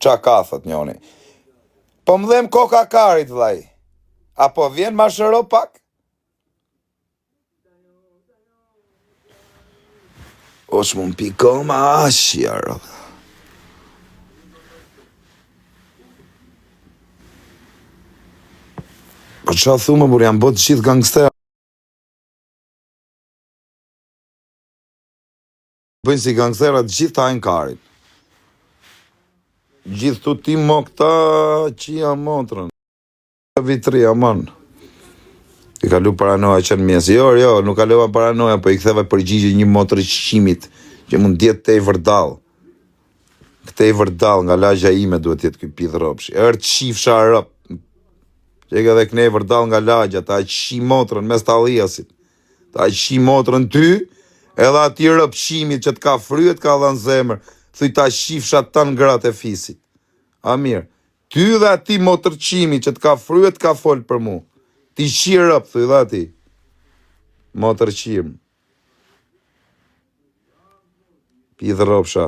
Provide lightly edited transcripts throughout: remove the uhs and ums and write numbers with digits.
Ça ka, thot njoni. Po më dhem koka karit, vllai. A po vjen ma shëro pak? O që mund piko ma ashja, rob. Po ça thu më burr, janë bo të gjithë gangster. Bëjnë si gangstera të gjithë të hajnë karin. Gjithë tu ti mo këta qia motrën. Vitri, aman. I kalu paranoja që në mjes. Jo, jo, nuk kalova paranoja, po i ktheva përgjigje një motër qimit që mund të jetë tej vërdall. Këtej vërdall nga lagja ime duhet të jetë ky pidh ropshi. Ërë qifsha rop. Që e dhe knej vërdall nga lagja, ta qi motrën mes talliasit. Ta qi motrën ty, edhe atij rëpqimit që të ka fry e të ka dhënë zemër, thuj ta qifsha tanë gratë e fisit. A mirë, ty dhe atij motërqimit që të ka fry e të ka fol për mu. Ti qi rëp, thuj dhe atij. Motërqim. Pidh ropsha.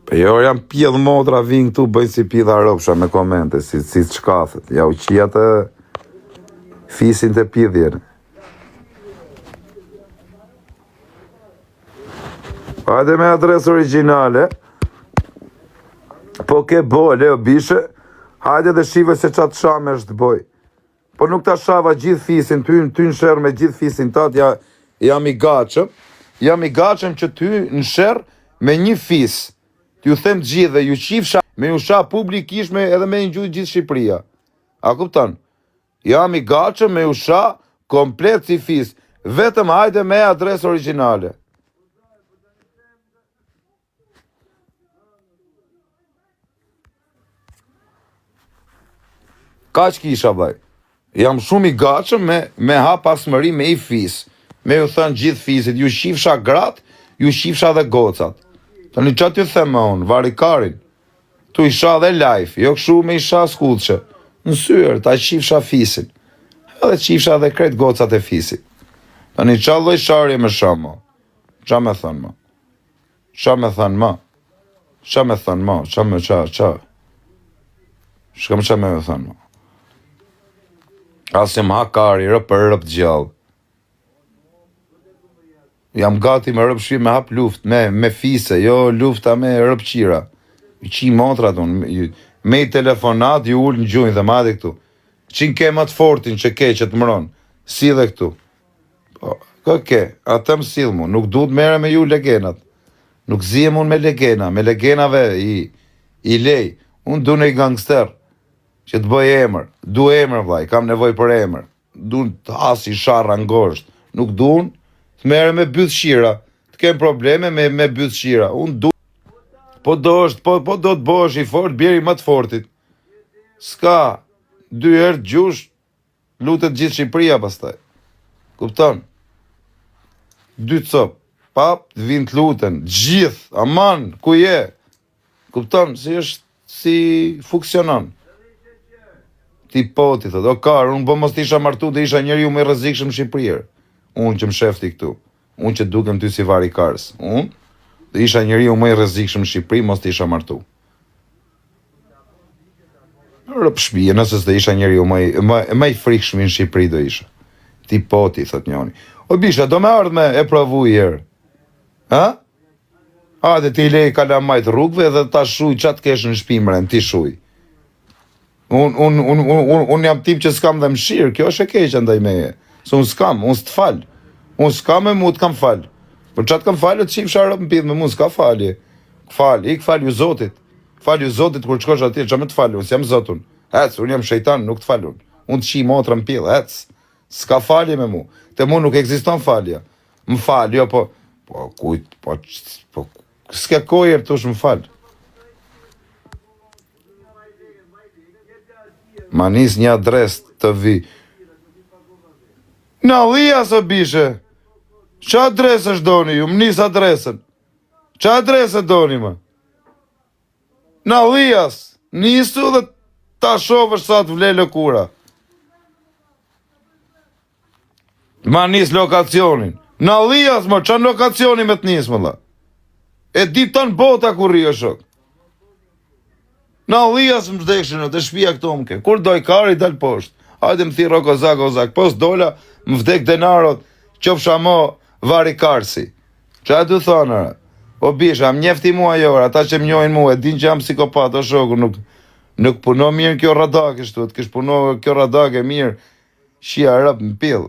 Po jo, janë pidh motra, vinë këtu, bëjnë si pidha ropsha me komente, si, si të shkathët. Ja u qia të fisin të pidhjen. Hajde me adresë origjinale. Po ke bo, Leo Bishe, hajde dhe shive se ça të shame është boj. Po nuk ta shava gjithë fisin, ty, ty në sherr me gjithë fisin tat, ja, jam i gatshëm, jam i gatshëm që ty në sherr me një fis, t'ju them të gjithëve, ju qifsha, me ju sha publikisht me, edhe me ngju gjithë Shqipëria. A kupton? Jam i gatshëm me ju sha komplet si fis, vetëm hajde me adresë origjinale. Kaq kisha vllai. Jam shumë i gatshëm me me hap hasmëri me i fis. Me ju thënë gjithë fisit, ju qifsha gratë, ju qifsha dhe gocat. Tani ça t'ju them më unë, vari karin. Tu i sha dhe live, jo kështu me i sha skullçe. Në syrë, ta qifsha fisin. Edhe qifsha dhe krejt gocat e fisit. Tani ça lloj sharje me sha mo? Ça me thënë mo? Ça me thënë më? Ça me thënë më? Ça me ça ça? S'kam ça me thënë më. As jam hakari, rëp për rëp të gjallë. Jam gati me rëp shi me hap luft, me, me fise, jo lufta me rëp qira. Qi motrat unë, me i telefonat, ju ul në gjunjë dhe ma këtu. Qin ke më të fortin që ke që të mron, si dhe këtu. Po, kë ke, atë më sill mu, nuk du të merrem me ju legenat. Nuk zihem unë me legena, me legenave i, i lej. Unë du një gangster, që të bëj emër. Du emër, vllai, kam nevojë për emër. Du të hasi sharra në gozhdë. Nuk du unë të merrem me bythqira, të kem probleme me, me bythqira. Unë du... Po do është, po, po do të bëhesh i fort, bjeri më të fortit. S'ka, dy herë të gjush, Lutet gjithë Shqipëria pastaj. Kupton? Dy cop. Pap, të vinë të luten. Gjithë, aman, ku je? Kupton? Si është, si funksionon? Ti po, ti thotë, o kar, unë po mos të isha martu dhe isha njeriu më i rrezikshëm në Shqipëri. Unë që më shef ti këtu. Unë që dukem ty si vari kars. Unë dhe isha njeriu më i rrezikshëm në Shqipëri, mos të isha martu. Rëp shpije, nëse s'do isha njeriu më i, më, më i frikshmi në Shqipëri do isha. Ti po ti, thot njoni. O bisha, do me ardhë me e provu i herë. Ha? Hajde ti lej kalamajt rrugëve dhe ta shuj ça të kesh në shpi mren, ti shuj. Un, un, un, un, un, un jam tip që s'kam dhe mëshirë, kjo është e keqja ndaj meje. Se unë s'kam, unë s'të fal. Unë s'kam me mu të kam fal. Për ça të kam falë, të qifsha rëp në pidh me mu, s'ka falje. Fal, ik falju Zotit. Falju Zotit kur të shkosh atje, ça me të falë, unë s'jam Zot unë. Ec, unë jam shejtan, nuk të fal unë. Unë të qi motrën në pidh, ec. S'ka falje me mu. Te mu nuk ekziston falja. Më fal, jo, po, po, kujt, po, po, s'ke kohë të thush më fal. Ma nis një adresë të vi. Në Allias o bishe. Ça adresë është doni ju? Më nis adresën. Ça adresë doni më? Në Allias, nisu dhe ta shofësh sa të vle lëkura. Ma nis lokacionin. Në Allias, më, ça lokacioni me të nis, më dha? E di tanë bota ku rri o shok. Në Allias më vdekshin te shpia këtu më ke. Kur doj kari dal poshtë. Hajde më thirr o kozak, kozak. Po s'dola, më vdek denarot, qofsha mo vari karsi. Ça du thonë, ore? O bisha, më njeh ti mua jo, ata që më njohin mua, e din që jam psikopat, o shoku, nuk, nuk puno mirë kjo radake, shtu, të kish puno kjo radake mirë, qija rob në pill.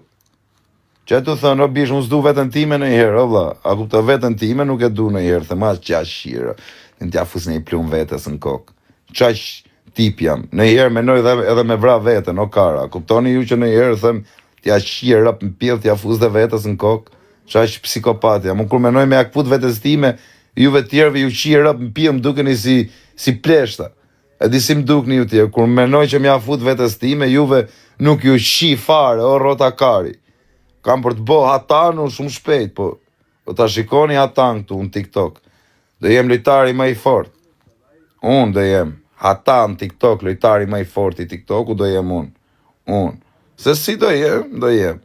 Ça du thonë, o bish, unë s'du veten time ndonjëherë, o vlla, a kupto veten time nuk e du ndonjëherë, them a qa shira, në t'ja fus një plum vetes në kokë. Qaq tip jam, ndonjëherë menoj dhe, edhe me vra veten, o kara, a kuptoni ju që ndonjëherë them t'ja qi rob në pill, t'ja fus dhe vetes në kokë, qaq psikopat jam, unë kur menoj me ja kput vetes time, juve tjerëve ju qi rob në pill, më dukeni si, si pleshta. E di si më dukni ju tjerë, kur menoj që m'ja fut vetes time, juve nuk ju qi fare, o rrota kari. Kam për të bo hatan unë shumë shpejt, po do ta shikoni hatan këtu në TikTok. Do jem lojtari më i fort. Unë do jem hatan TikTok, lojtari më i fort i TikToku do jem unë. Unë. Se si do jem, do jem.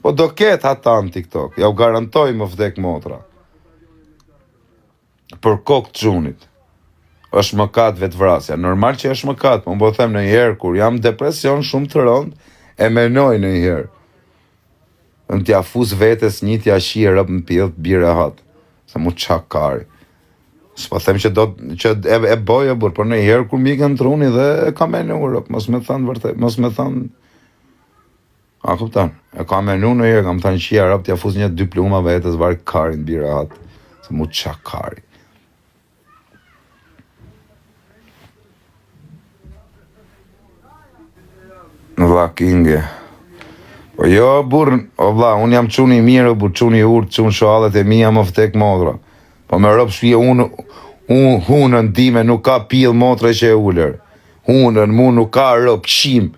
Po do ketë hatan TikTok, ja u garantoj më vdek motra. Për kokë të çunit. Është mëkat vetëvrasja. Normal që është mëkat, po unë po them ndonjëherë kur jam në depresion shumë të rëndë, e menoj ndonjëherë. Në t'ja fus vetes një t'ja qi rob në pill të bi rehat. Se mu ça kari. S'po them që do që e, e boj e burr, por ndonjëherë kur më ikën truni dhe e kam menu rob, mos me thënë vërtet, mos me thënë A kupton? E kam menu ndonjëherë, kam thënë qija rob t'ja fus një dy pluma vetes var karin bi rehat. Se mu ça kari. Vlla Kinge. Po jo burr, o vlla, unë jam çun i mirë, o burr, çun i urtë, çun shallet e mia më vdek motra. Po me rob shpije unë unë hunën time nuk ka pill motre që e ulër. Hunën mu nuk ka rob qim.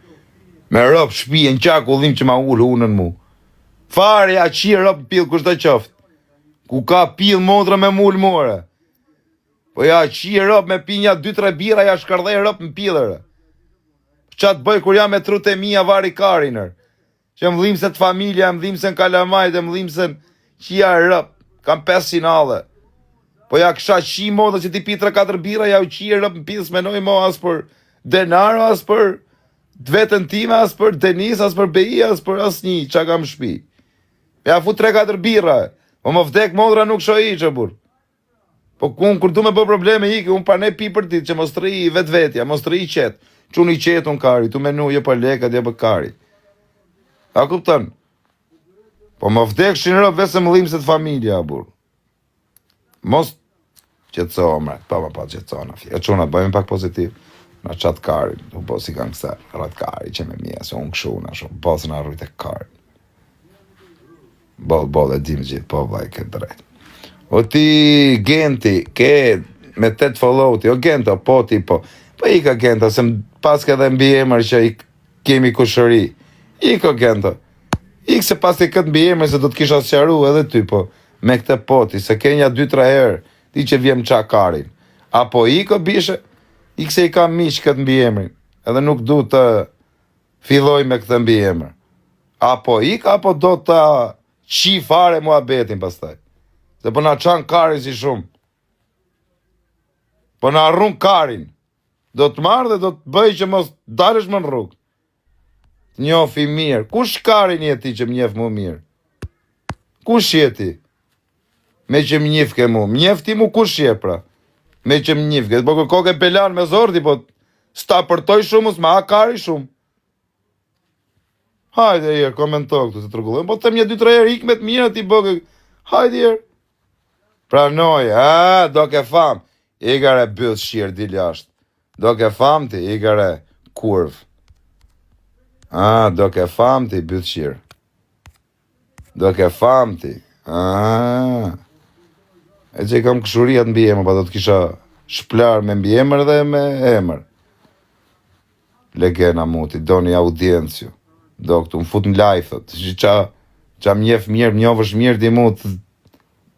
Me rob shpije në qarkullim që ma ul hunën mu. Fare ja qi rob pill kushdo qoftë. Ku ka pill motra me mul more. Po ja qi rob me pi nja 2-3 birra ja shkërdhej rob në pillër. Ça të bëj kur jam me trutë e mia vari karinër. Që më dhimset familja, më dhimsen kalamajt, më dhimsen qia rob. Kam 500 alle. Po ja kisha qi motra që ti pi 3-4 birra, ja u qi rob në pill, s'menoj mo as për denaro, as për veten time, as për Denis, as për BI, as për asnjë, ça kam shpi. Ja fut 3-4 birra, po më vdek motra nuk shoh hiç, o burr. Po ku unë kur du me bë probleme iki, unë pa ne pi për ditë që mos të rri vetvetja, mos të rri i qetë. Çun i qetë unë kari, tu menu jo për lekët, jo për kari. A kupton? Po më vdekshin rob veç se më dhimbset familja, burr. Mos qetësohem, mre. Pa, pa, pa, qetësohem. E çuna, bëjmë pak pozitiv. Na çat karin, u bo si gangster, rrët kari që me mje, se unë këshu, na shumë, bo se na rrujt e karin. Boll, boll, e dim gjithë, po, vllai, ke drejt. O ti, Genti, ke me 8 follow ti, o Gento, po ti, po. Po ika Gento, se më paske dhe mbiemër që i kemi kushëri. Iko Gento. Ik se paske këtë mbiemër se do të kisha sqaru edhe ty, po me këtë po ti, se ke nja 2-3 herë, ti që vjen ça karin. Apo iko bishe, ik se i kam miq këtë mbiemrin, edhe nuk du të filloj me këtë mbiemër. Apo ik, apo do të qi fare muhabetin pastaj. Se po na çan karin si shumë. Po na rrun karin. Do të marr dhe do të bëj që mos dalësh më në rrugë. Të njofi mirë. Kush karin je ti që më njeh mu mirë? Kush je ti? Me që më njihke mu. Më njeh ti mu kush je pra? Me që më njihke. Po kërkoke belan me zor ti, po s'ta përtoj shumë, s'ma ha kari shumë. Hajde herë, komento këtu se trukullojmë. Po them një dy tre herë ik me të mira ti bëke. Hajde herë. Pranoj, a, do ke fam. Igare byth shirë, dil jashtë. Do ke fam ti, igare kurv. A, do ke fam ti, byth shirë. Do ke fam ti. A. E që i kam këshuri atë mbiemër, pa do të kisha shplar me mbiemër dhe me emër. Legena muti, doni audiencë ju. Do këtu, më fut në live, thot. Që qa, qa më njef mirë, më njofësh mirë ti mu, të,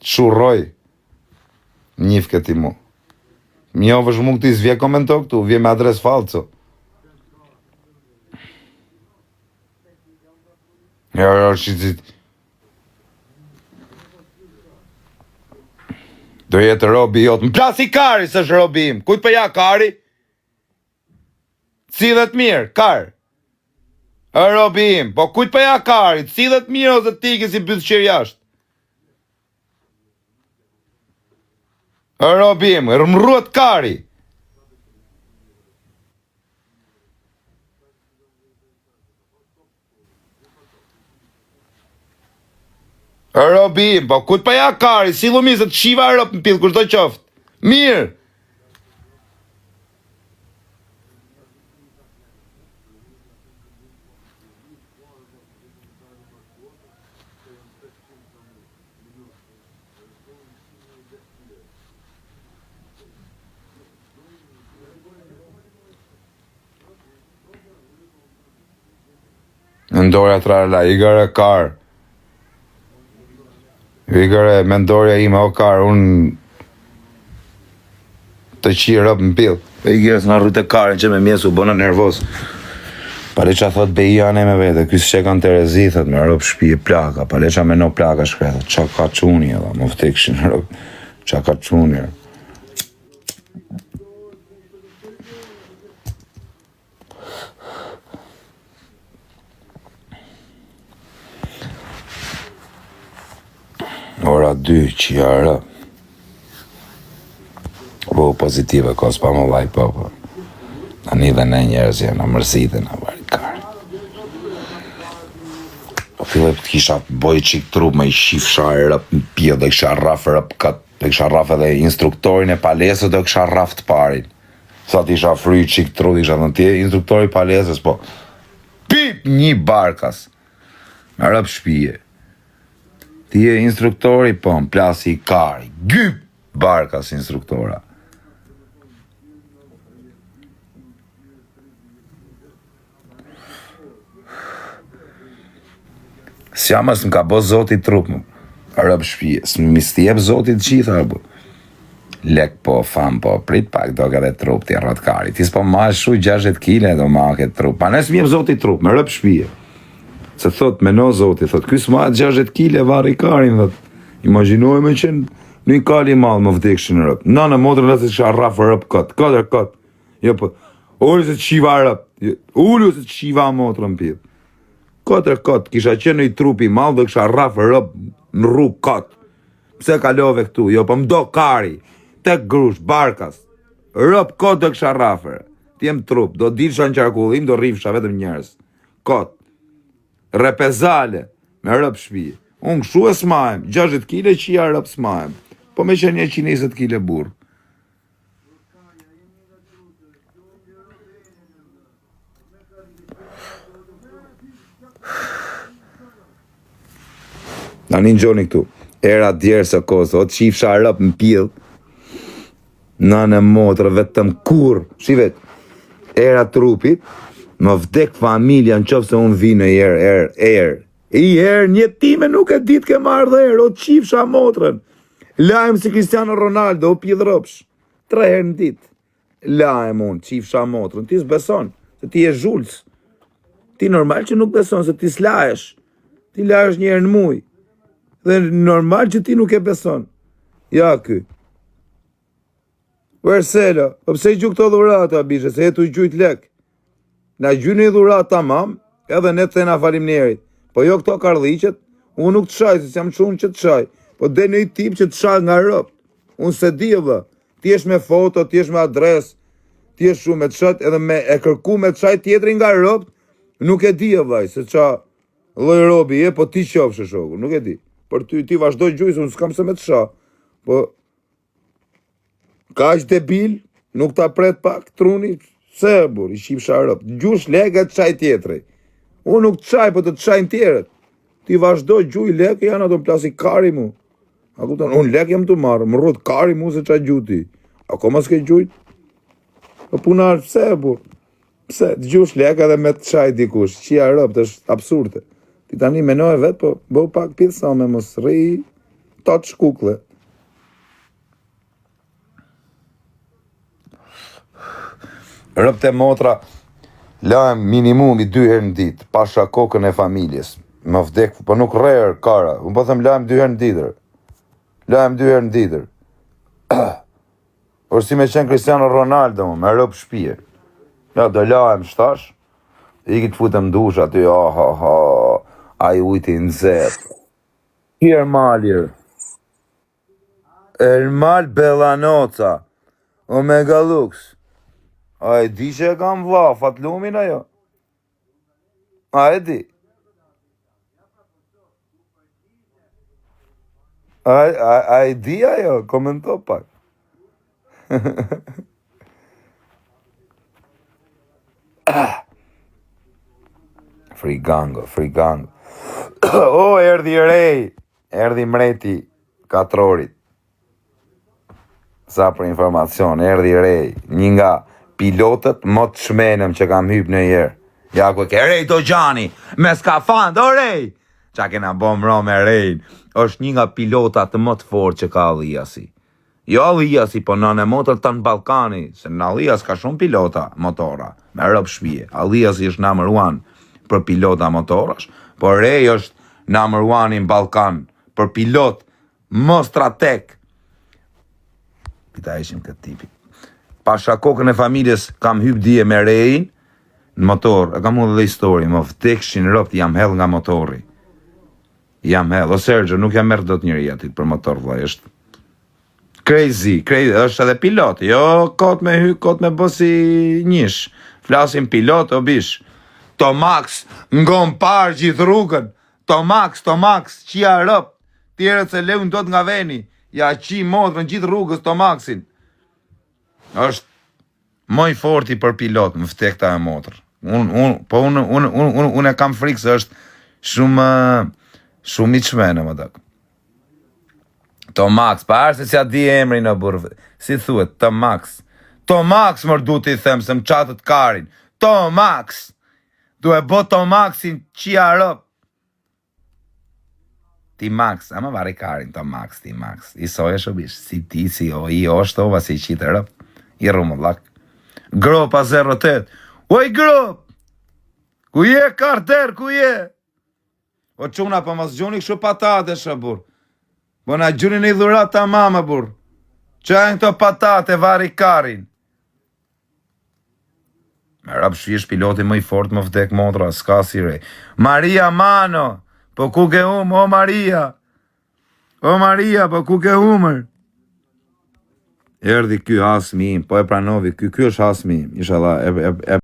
të shurroj. Më njifke ti mu. Më njofësh mu këti, s'vje komento këtu, vje me adresë falso. Ja, ja, shi, shi. Do jetë robi jot. Më plasi kari s'është robi im. Kujt po ja kari? Sillet mirë, kar. Ë robi im. Po kujt po ja kari? Sillet mirë ose të iki si bythqir jashtë. Ë robi im, më rruhet kari. Robi im, po kujt po ja kari, sillu mirë se të qiva rob në pil, kushdo qoftë. Mirë. Mendorja trarala, igëre kar. Igëre, mendorja ime, o kar, unë të qi rob në pill. Po igëre, s'na rrujte karin që me mjesu, bëna nervoz. Pale ça thot beja ne me vete, ky s'qe kanë terezi, thot, me rob shpije plaka, pale ça meno plaka shkre, thot, ça ka çuni, edhe, më vdekshin rob, ça ka çuni, Ora 2 që Po pozitive ko s'pa më vaj po po. Tani dhe ne njerëz janë në mërzite në varit karë. Po filloj të kisha boj çik trup me i qifsha rëp në pjellë dhe kisha rraf rëp kët, dhe kisha rraf edhe instruktorin e palesës do kisha rraf të parin. Sa të isha fry çik trup, isha thënë ti je instruktori i palesës, po pip një barkas. Me rëp shpije. Ti je instruktori, po më plasi kari. Gyp barkas instruktora. S'jam as më ka bo zoti trup më. Rëp shpije, s'mi s'ti jep zoti të gjitha, po. Lek po, fam po, prit pak do ke dhe trup ti rrot kari. Ti s'po ma shu 60 kile do ma ke trup. Pa ne s'mi jep zoti trup, me rëp shpije. Se thot, meno zoti, thot, ky s'ma 60 kile varri karin, thot. Imagjinoj me qenë në një kali madh më vdekshin rëp. Nënë motrën se kisha rraf rëp kot, kot e kot. Jo po, ulu se të qiva rëp, jo, ulu se të qiva motrën pit. Kot e kot, kisha qenë në i trupi madh dhe kisha rraf rëp në rrugë kot. Pse kalove këtu? Jo, po më do kari, tek grush, barkas. Rëp kot do kisha rrafër. Ti jem trup, do dilsha në qarkullim, do rrifsha vetëm njerëz. Kot. Repezale, me rëp shpi. Unë kështu e s'mahem, 60 kile qia rëp s'mahem. Po me qenë 120 kile burrë. Tani ngjoni këtu. Era djersë kosë, o qifsha rëp në pjell. Nënë e motrë vetëm kur, shivet. Era trupit, më vdek familja në qoftë se unë vi në erë, erë, erë. I erë një time nuk e ditë ke marrë dhe erë, o qifsha motrën. Lahem si Cristiano Ronaldo, o pidh ropsh. Tre herë në ditë. Lahem unë, qifsha motrën. Ti s'beson, se ti je zhulc. Ti normal që nuk beson, se ti s'lahesh. Ti lahesh një herë në muj. Dhe normal që ti nuk e beson. Ja ky. Verselo, po pse i gju këto dhurata, bishe, se je tu gjujt lek. Na gjuj një dhuratë tamam, edhe ne të thena faleminderit. Po jo këto kardhiqet, unë nuk të shaj, se s'jam çun që të shaj. Po del një tip që të shaj nga robt. Unë s'e di vëlla. Ti jesh me foto, ti jesh me adresë, ti jesh shumë me të shajt, edhe me e kërku me të shaj tjetrin nga robt, nuk e di vëlla, se ça lloj robi je, po ti qofshe shoku, nuk e di. Për ty ti vazhdo gjuj, se unë s'kam se me të sha. Po Kaq debil, nuk ta pret pak truni, se e burr, i qifsha rob. Gjush lekë të çaj tjetri. Unë nuk të çaj, po të të çajnë tjerët. Ti vazhdo gjuj lekë, janë ato plasi kari mu. A kupton, unë lekë jam të marrë, më rrot kari mu se ça gjuti. Akoma s'ke gjujt? Po puna është pse e burr? Pse, të gjush lekë edhe me të çaj dikush, qia robt, është absurde. Ti tani menoje vetë, po bëu pak pjesë me mos rri toç kukle. Robt e motra lahem minimumi dy herë në ditë, pasha kokën e familjes. Më vdek, po nuk rrerë kara. Unë po them lahem dy herë në ditë. Lahem dy herë në ditë. Është si me qenë Cristiano Ronaldo, me rob shpije. Ja, do lahem shtash, iki të futem dush aty, oh, ha, ha, ai ujti i nxehtë. Ki Ermali, Ermal Bellanoca, Omega Lux. A e di që e kam vlla, fatlumin ajo? A e di? A, a, a e di ajo? Komento pak. Frigango, frigango. O, erdhi rej, erdhi mreti katrorit. Sa për informacion, erdhi rej, një nga pilotët më të çmenëm që kam hyp ndonjëherë. Ja ku e ke Rej Dogjani, me skafand, o Rej! Qa kena bo mro me Rejn, është një nga pilotat më të fortë që ka Alliasi. Jo Alliasi, po nënë e motër tanë Ballkani, se në Allias ka shumë pilota motora, me rob shpije. Alliasi është number one për pilota motorash, por Rej është number one in Ballkan për pilot më strateg. Pita ishim këtë tipi. Pasha kokën e familjes kam hyp dje me Rejin në motor. E kam udhë dhe histori, më vdekshin robt jam hedh nga motori. Jam hedh. O Sergio, nuk jam merr dot njeri atit për motor vllai, është crazy, crazy, është edhe pilot. Jo kot me hy, kot me bë si njësh. Flasim pilot o bish. Tomax, ngon parë gjithë rrugën. Tomax, Tomax, qia rëp. Tjerët se leun dot nga veni. Ja qi motrën gjithë rrugës Tomaxin. Është më i forti për pilot, më vdekta e motër. Un un po unë unë unë unë un e kam frikë se është shumë shumë i çmenë më dak. Tomax, pa arë se s'ja di emrin në burrë. Si thuhet, Tomax. Tomax mër du t'i them se më çatët karin. Tomax. Du e bo Tomaxin qia rëp. Ti Max, ama varri karin to Max, ti Max. I soje shëbish, si ti, si o, i o shtova, si qitë rëp. I rrumullak. Gropa 08. Oj grop! Ku je, Carter, ku je? O çuna, po mos gjuni kështu patate, shë burr. Po na gjuni në i dhurat ta mama, burr. Që janë këto patate, varri karin. Me rab shish piloti më i fort më vdek motra, s'ka si re. Maria Mano, po ku ke hum, o Maria? O Maria, po ku ke humër? Erdhi ky hasmi im, po e pranovi, ky, ky është hasmi im, inshallah, e, e, e...